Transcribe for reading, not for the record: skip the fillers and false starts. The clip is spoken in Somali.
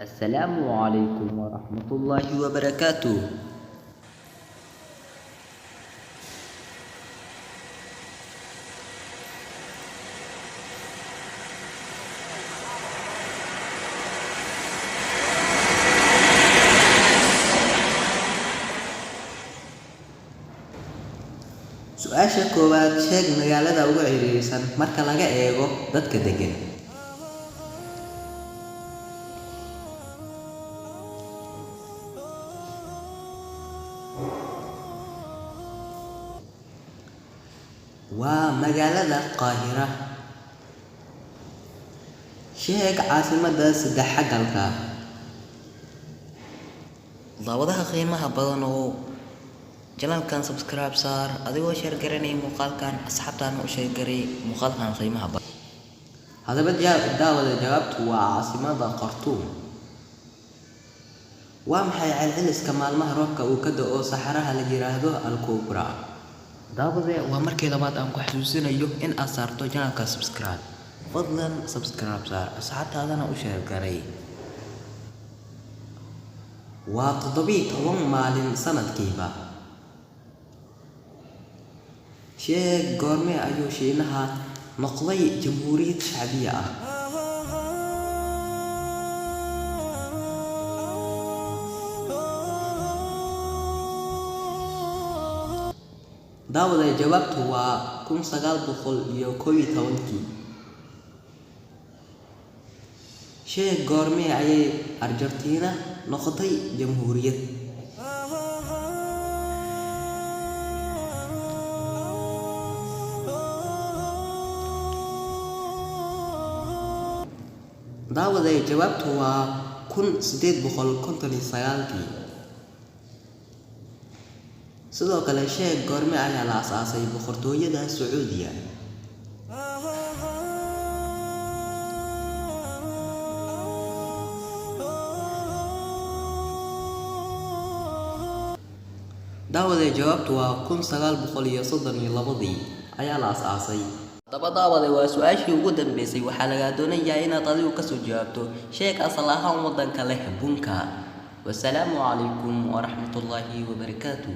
Assalaamu calaykum waraxmatullaahi wabarakaatuh. Su-aasha koowaad: sheeg magaalada ugu ciriirisan marka laga eego dadka degan. Waa magaalada Qaahira. Sheeg caasimadda saddexagalka. Daawadaha qiimaha badan oo channelkan subscribe saar, adigoo share garanaya muuqaalkan, asxaabtaana u share garay muuqaalkan qiimaha badan. Haddaba daawada, jawaabtu waa caasimada Khartuum. Waa maxay celceliska maalmaha roobka uu ka da'o saxaraha la yiraahdo Al-Kubra? Daawade, waa markii labaad aan ku xasuusinayo in aad saarto channelka subscribe. Fadlan subscribe saar, asxaabtaadana u share garay. Waa 17 maalin sanadkiiba. Sheeg goormee ayuu Shiinaha noqday jamhuuriyad shacbiya ah? Daawade, jawaabtu waa 1911-kii. Sheeg goormee ayay Argentina noqotay jamhuuriyad? Daawade, jawaabtu waa 1859-kii. Sidoo kale, sheeg goorme ayaa la aasaasay Boqortooyada Sacuudiga? Daawade, jawaabtu waa 1932-dii ayaa la aasaasay. Haddaba daawade, waa su-aashii ugu dambeysay. Waxaa lagaa doonayaa inaad adigu kasoo jawaabto. Sheeg asal ahaan waddanka leh bunka. Wasalaamu calaykum waraxmatullaahi wabarakaatu.